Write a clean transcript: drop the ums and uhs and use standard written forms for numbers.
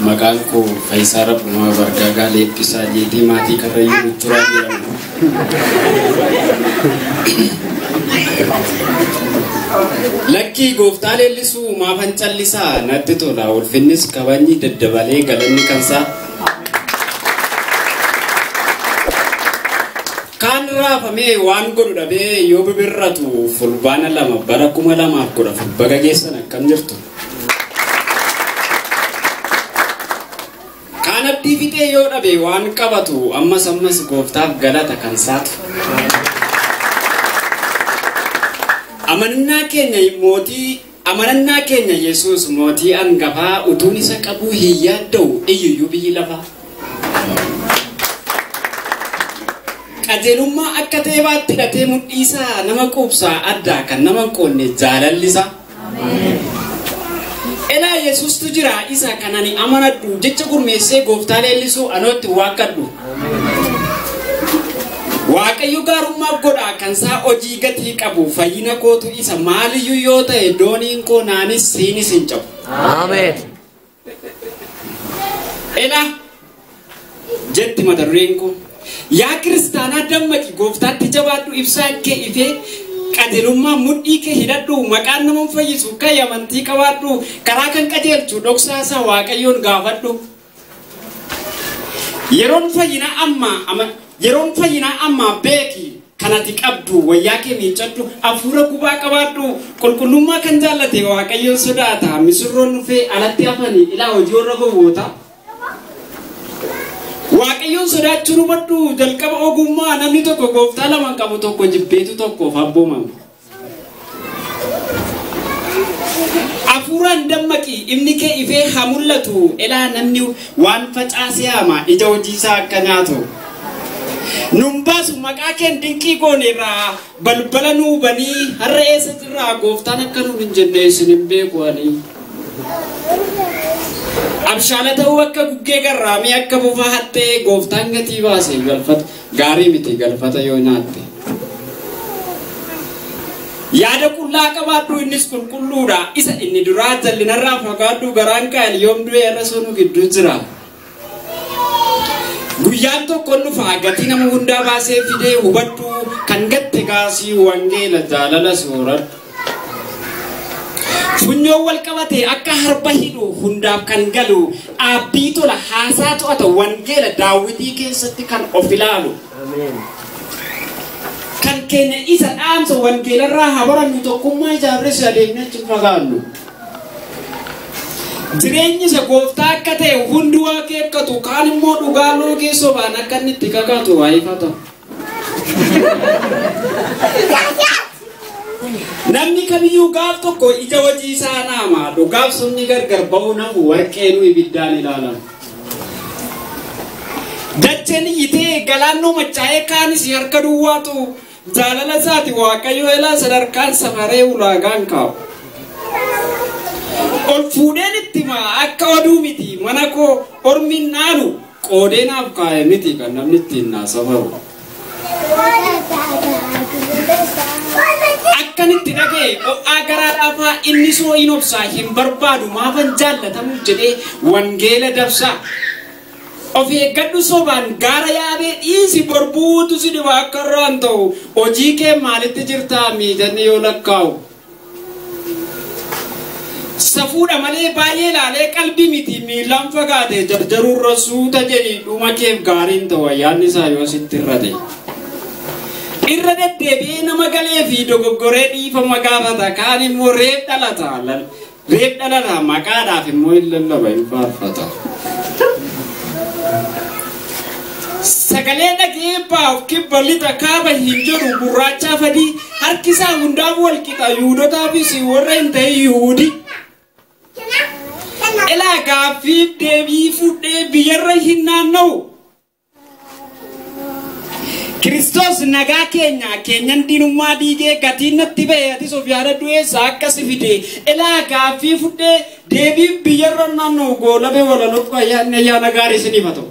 Maqaan koo Faayisaa Rabbumaa Bargaagaa Leebbisaa Jeetii Maatii Karrayyuu Buchuraa jedhama. Lakkii gooftaa leellisuu maafan callisaa natti tola ulfinnis kabajni daddabalee galanni kansaa. Kaan raafamee waan godhu dhabee yoo bibirratu fulbaana 2 bara 2014 baga geessan akkam jirtu. Kaan abdii fixee yoo dhabe waan qabatu ammas ammas gooftaaf galata kan saatu. Amanannaa keenya Yesuus mootii hangafaa utuun isa qabuu hin yaadda'u iyyuu biyyi lafaa. Qajeelummaa akka teebaatti hidhatee mudhiisaa nama quubsaa addaa kan nama hin qoonne jaalallisaa. Elaa Yesuustu jira isa kan ani amanadhu jecha gurmeessee gooftaa leellisuu anootti waaqqadhu. Waaqayyo gaarummaaf godhaa kan isaa hojii gatii qabu fayyina kootu isa maaliyyuu yoo ta'e dooniin koo naanis siinis hin cabu. Ameen. Elaa jetti mata dureen koo. Yaa kiristaanaa dammaqi gooftaatti jabaadhu ibsaan kee ifee qajeelummaa mudhii kee hidhadhu maqaan nama fayyisu ka'e amantii qabaadhu karaa kan qajeelchu dhoksaasaa Waaqayyoon gaafadhu. Yeroon fayyinaa amma beeki kanati qabdu wayyaa kee miiccadhu hafuura gubaa qabaadhu qulqullummaa kan jaallate Waaqayyoon sodaata misirroon dhufee alatti hafanii ilaa hojii warra gowwoota. Waaqayyoon sodaachuun hubadhu jalqaba ogummaa namni tokko gooftaa lama qabu tokko jibbeetu tokkoof abboomama. Hafuuraan dammaqi ifni kee ifee haa mul'atu elaa namni waan facaase haama ija hojii isaa akka nyaatu. Nun baasu maqaa keen dinqii gooneerraa balbala nuu banii har'a eessa jirraa gooftaan akka nuun hin jenne isin hin beeku ani. Abshaala ta'uu akka guggee garraamii akka bofaa hattee gooftaan gatii baase galfata gaarii miti galfata yoo nyaatte. Yaada qullaa qabaadhu innis qulqulluudha isa inni duraa jallinarraa fagaadhu garaan kaa'el yoom du'e irra sonu gidduu jira. Guyyaan tokko dhufaa gatii nama hundaa baasee fidee hubadhu kan gatte gaasii wangeela jaalala sooradhu. Funyoon wal qabate akka harba hidhu hundaaf kan galu dhaabbii tola haasaa to'ata wangeela daawwitii keessatti kan of ilaalu. Kan keenya isa dhaamsa wangeelarraa haa barannu tokkummaa ijaarres adeemnee achi fagaannu. Jireenyi isa gooftaa akka ta'e hundi waa keekkatu kaan immoo dhugaa loogee sobaan akka inni itti kakatu waa ifata. Namni kamiyyuu gaaf tokko ija hojii isaa naama dhugaaf sunni gargar ba'uu namu warqeenuu ibiddaan ilaalama. Dacheen iyyitee galaannoo machaa'ee kaanis harka duwwaatu jaalala isaati Waaqayyo elaa sadarkaan safaree ulaagaan kaa'u. Ol fuudheen itti himaa akka oduu miti mana koo ormi naalu qoodee naaf kaa'e miti kan namni ittiin naa safaru. Akkanitti dhaga'e ho'aa garaa dhaafaa inni soo hin obsaa hin barbaadu maafan jaallatamuuf jedhee wangeela dabsaa. Of eeggadhu sobaan gaara yaabee dhiisi borbuutu si dhiba akka irraan ta'u hojii kee maalitti jirtaa miidhanni yoo lakkaa'u. Safuudha malee baay'ee ilaalee qalbii miti miilaan fagaate jarjaruurra suuta jedhi dhuma keef gaariin ta'u ayyaanni isaa yoo sitti irrate. Irra deddeebi'ee nama galee fi dogoggoree dhiifama gaafata kaan immoo reef dhalata maqaadhaaf immoo hin lallaba hin faarfata. Sagalee dhagee baaf kibba lixa kaaba hin jedhu gurraacha fadii harki isaa hundaaf wal qixa Yihuudootaafis warra hin ta'in Yihuudi. Elaa gaaffiif deebii fudhee biyyarra hin naanna'u. Kiristoos nagaa keenya keenyan diinummaa diigee gatiin natti ba'e atis of yaadadhu eessa akka si fide elaa gaaffii fudhee deebii biyyarra naanna'u goolabee walaloo ayyaanni ayyaana gaarii isiniif haa ta'u.